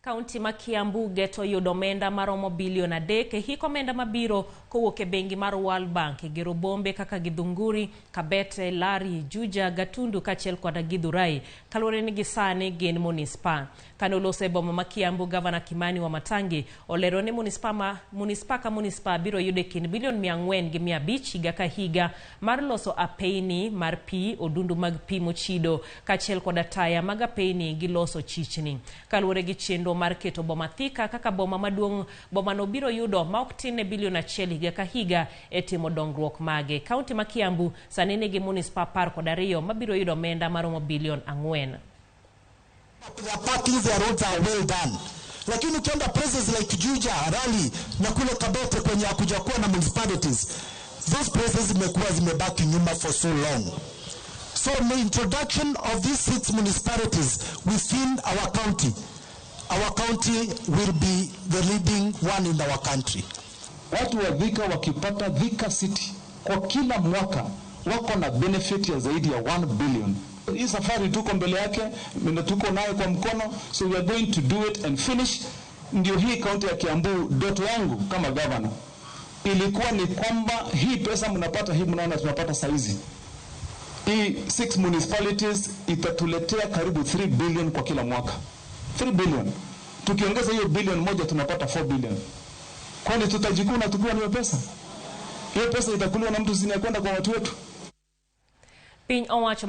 Kaunti ma Kiambu geto yudo omenda maromo bilion 3 e hik omenda mabiro kowuok e bengi mar World Bank e gero bombe kaka Githunguri, Kabete, Lari, Juja, Gatundu kaachiel koda Githurai kaluwore ni gisani gin munispa. Kane oloso e boma ma Kiambu, Gavana Kimani Wamatangi olero ni munispa ka munispa biro yudo e kind bilion 400 gi 500 higa ka higa mar loso apeyni mar pi, odundu mag pi mochido kaachiel koda taya mag apeyni gi loso chichni. Kaluwore gi chenro mar keto boma Thika kaka boma maduong', bomano biro yudo ma ok tin ne bilion 1 higa ka higa e timo dongruok mage. Kaunti ma Kiambu sani nigi munispa 12 mabiro yudo omenda maromo bilion 4. Their parkings, their roads are well done. Lakini ukienda places like Juja, Rali na kule Kabete kwenye hakuja kuwa na municipalities, those places zimekuwa zimebaki nyuma for so long. So the introduction of these six municipalities within our county will be the leading one in our country. Watu wa Thika wakipata Thika City kwa kila mwaka wako na benefit ya zaidi ya 1 billion. Hii safari tuko mbele yake na tuko nayo kwa mkono, so we are going to do it and finish. Ndio hii kaunti ya Kiambu, ndoto yangu kama governor ilikuwa ni kwamba hii pesa mnapata hii, mnaona tunapata saizi hii six municipalities itatuletea karibu 3 billion kwa kila mwaka, 3 billion. Tukiongeza hiyo bilion moja tunapata 4 billion. Kwani tutajikuna tukiwa na hiyo pesa? Hiyo pesa itakuliwa na mtu, si ni ya kwenda kwa watu wetu. Piny owacho.